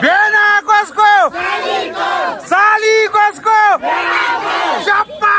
भेना कसको साली कसको चप्पा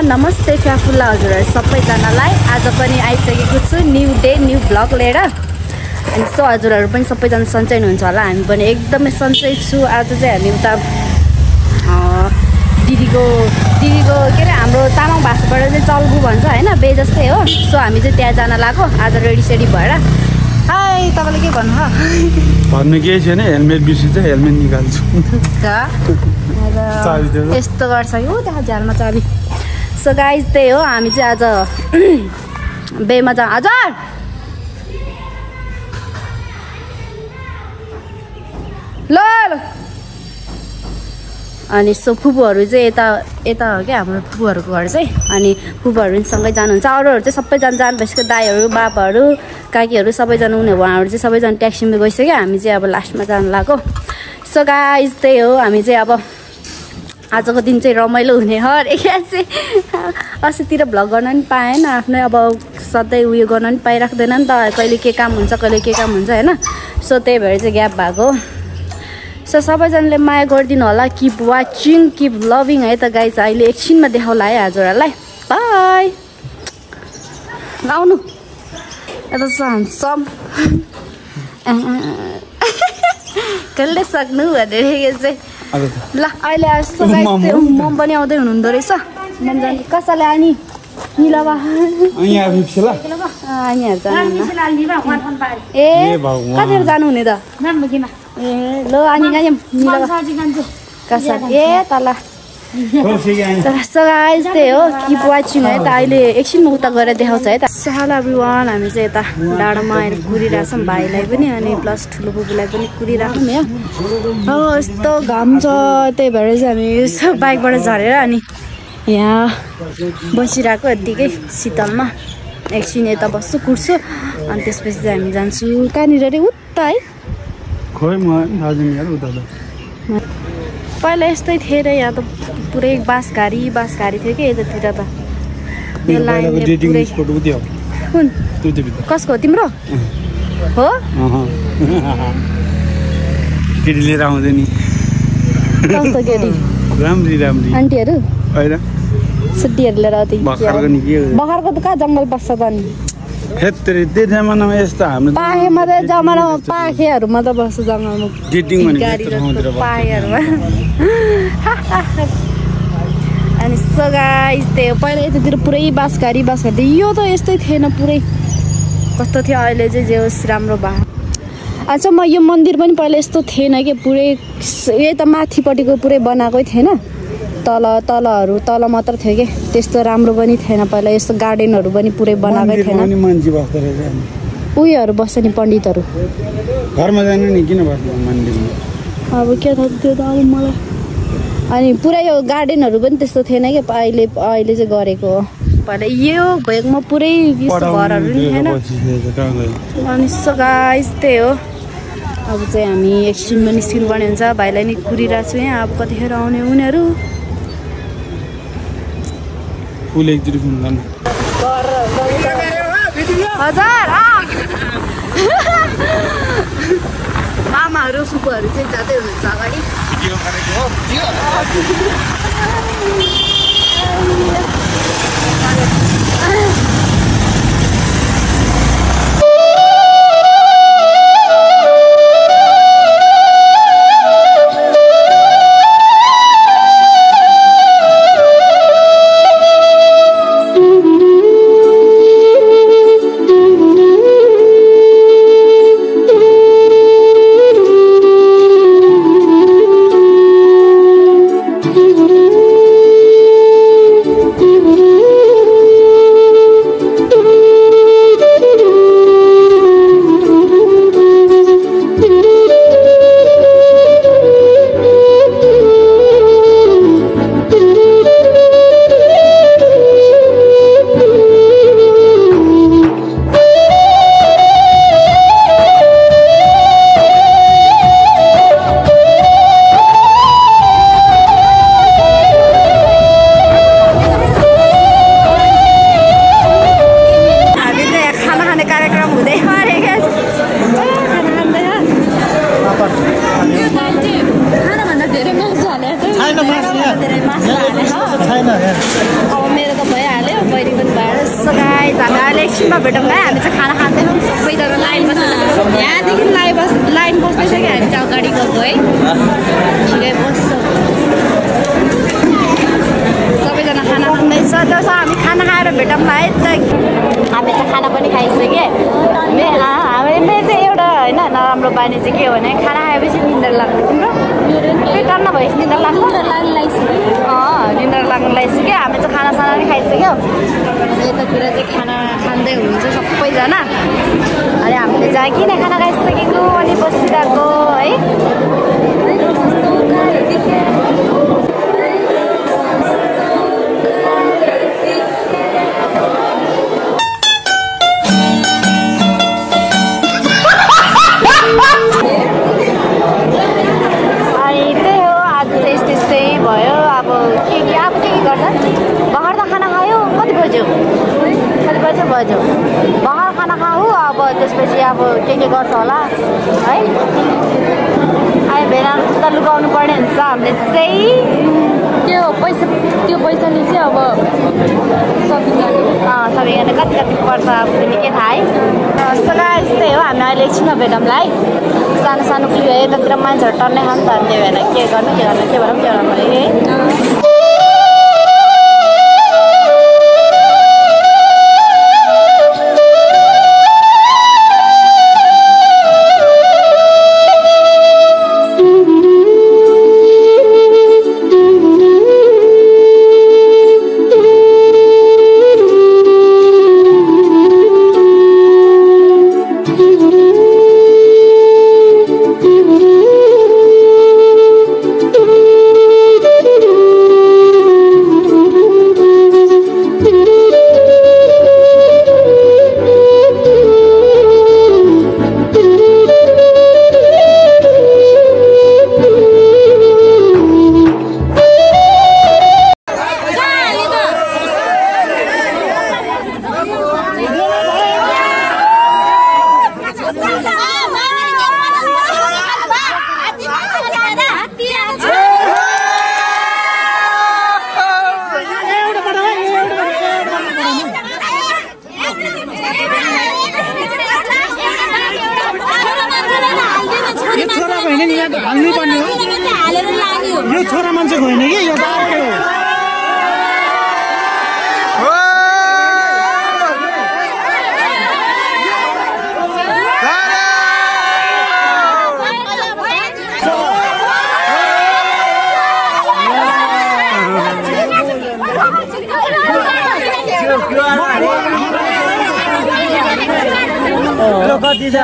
नमस्ते फ्याफुल्ला हजुरहरु सबैजनालाई आज पनि आइसकेको छु न्यू डे न्यू ब्लग लिएर। अनि सो हजुरहरु पनि सबैजना सन्चै हुनुहुन्छ होला, हामी पनि एकदमै सन्चै छु। आज चाहिँ हामी उता दिदीको के अरे हाम्रो तामाङ भाषाबाट चाहिँ चल्गु भन्छ हैन, बे जस्तै हो। सो हामी चाहिँ त्यहाँ जान लाग्यो आज रेडी सेडी भएर। हाय तपाईले के भन्नु हो? भन्नु केही छैन, हेलमेट बिर्सिन्छ हेलमेट निकाल्छु। यस्तो गर्छ यो त्यहाँ झ्यालमा चाबी। सो गाइज त्यही हो, हामी चाहिँ आज बेमा जा हजुर ल अनि सो फुपूहरू चाहिँ यता हो क्या हाम्रो फुपूहरूको घर चाहिँ। अनि फुपूहरू पनि सँगै जानुहुन्छ, अरूहरू चाहिँ सबैजना जानु भइसक्यो, दाईहरू बाबाहरू काकीहरू सबैजना उहाँहरू चाहिँ सबैजना ट्याक्सीमा गइसक्यो, हामी चाहिँ अब लास्टमा जानु लाग्यो। सो गाइज त्यही हो, हामी चाहिँ अब आजको दिन चाहिँ रमाइलो हुने हो अरे क्या चाहिँ। अस्तितिर भ्लग गर्न पनि पाएन, आफ्नै अब सधैँ उयो गर्न पनि पाइराख्दैन नि त, कहिले के काम हुन्छ कहिले के काम हुन्छ होइन। सो त्यही भएर चाहिँ ग्याप भएको। सो सबैजनाले माया गरिदिनु होला, किप वाचिङ किप लभिङ है त गाइज। अहिले एकछिनमा देखाउला है हजुरहरूलाई, बाई। आउनु यता सम कसले सक्नु भनेर चाहिँ ल अहिले यस्तो मम पनि आउँदै हुनुहुँदो रहेछ। मम जाने कसैले आनी निलवा ए कतिखेर जानुहुने त? ए ल अनि कसरी ए तल। सो गाइज त्यही हो, किप वाचिङ है त। अहिले एकछिन उता गएर देखाउँछ है त। हेलो एभ्रिवान, हामी चाहिँ यता डाँडामा आएर कुरिरहेछौँ, भाइलाई पनि अनि प्लस ठुलो बुबुलाई पनि कुरिराखौँ यहाँ। हो यस्तो घाम छ, त्यही भएर चाहिँ हामी यसो बाइकबाट झरेर अनि यहाँ बसिरहेको यत्तिकै शीतलमा। एकछिन यता बस्छु कुर्छु अनि त्यसपछि चाहिँ हामी जान्छु कहाँनिर अरे उता है। पहिला यस्तै थिएँ र यहाँ त पुरै बाँसघारी थियो कि यतातिर त। कुन कसको तिम्रो हो? केटी लिएर आउँदै नि कस्तो केटी? राम्री आन्टीहरू होइन छुट्टीहरू लिएर आउँदै बखरको त कहाँ जङ्गल बस्छ त नि? त्यो जमानामा यस्तो हाम्रो पाखेमा त जमानामा पाखेहरूमा त बस्छ जङ्गलमा पाखेहरूमा। अनि सो गाइस त्यही हो, पहिला यतातिर पुरै बाँसघारी यो त यस्तै थिएन, पुरै कस्तो थियो। अहिले चाहिँ जे होस् राम्रो भयो। अच्छा म यो मन्दिर पनि पहिला यस्तो थिएन कि, पुरै यही त माथिपट्टिको पुरै बनाएकै थिएन, तल मात्र थियो कि, त्यस्तो राम्रो पनि थिएन पहिला। यस्तो गार्डनहरू पनि पुरै बनाएकै थिएन। उयोहरू बस्छ नि पण्डितहरू घरमा जानु नि, किन बस्नु मन्दिरमा? अब के थाहा त्यो त अब मलाई। अनि पुरै यो गार्डनहरू पनि त्यस्तो थिएन कि, अहिले चाहिँ गरेको हो। पहिला यो भेगमा पुरै यस्तो घरहरू नि थिएन। अनि सो गाइस त्यही हो, अब चाहिँ हामी एकछिनमा निस्किनु पर्ने हुन्छ। भाइलाई नि कुरिरहेको छु यहाँ, अब कतिखेर आउने उनीहरू। हजुर मामाहरू फुपूहरू चाहिँ जाँदै हुनुहुन्छ अगाडि। इलेक्सनमा भेटौँला हामी चाहिँ खाना खाँदैनौँ सबैजना लाइन बस्नु यहाँदेखि लाइन बस्दैछ कि हामी चाहिँ अगाडि गएको है ठिकै बस्छौँ सबैजना खाना खाँदैछ त्यसो हामी खाना खाएर भेटौँला है हामी चाहिँ खाना पनि खाइसक्यो हामीले चाहिँ एउटा होइन नराम्रो बानी चाहिँ के हो भने खाना खाएपछि निन्द्रा लाग्छ तिम्रो पेट टन्न भएपछि निन्द्रा लाग्छ निन्द्रा लाग्नु लागिसक्यो हामी चाहिँ खानासाना पनि खाइसक्यो यतातिर चाहिँ खाना खाँदै हुनुहुन्छ सबैजना अनि हामीले चाहिँ किन खाना खाइसकेको अनि बसिरहेको है बज्यो भर्खर खाना खाऊ अब त्यसपछि अब के गर्छ होला है अहिले भेना त लुगाउनु पर्ने हुन्छ हामीले चाहिँ त्यो पैसाले चाहिँ अब सबै कति पर्छ अब तिमीले के थाहा है त्यस्तै हो हामी अहिले एकछिनमा भेटौँला है सानो सानो क्लिप यतातिर मान्छेहरू टन्नै खान्छ त त्यो भएर के गर्नु के भनौँ के गर्नु पऱ्यो है यो छोरा मान्छे होइन कि यो बाटो कति छ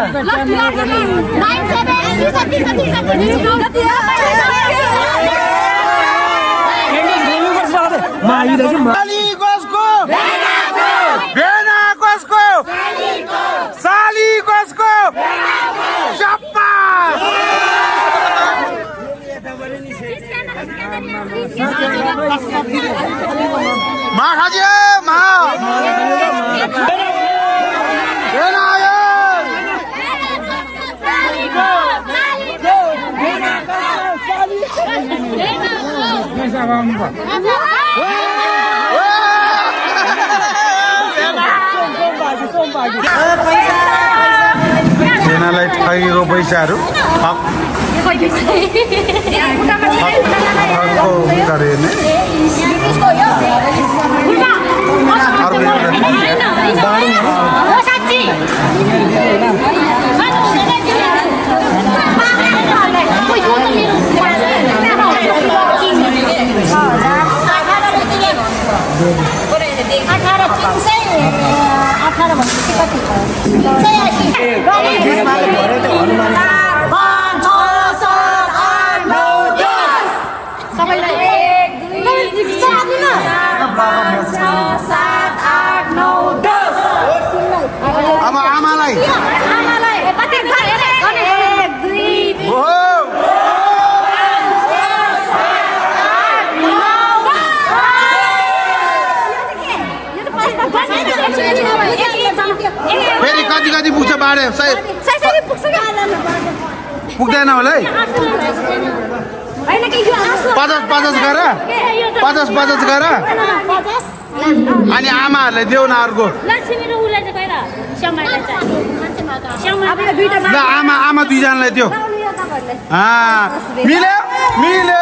सेनालाई ठगेको पैसाहरू कति पुग्छ बाढे पुग्दैन होला है 50 गर अनि आमाहरूलाई देऊ न अर्को ल आमा 2जनालाई देऊ मिल्यो मिल्यो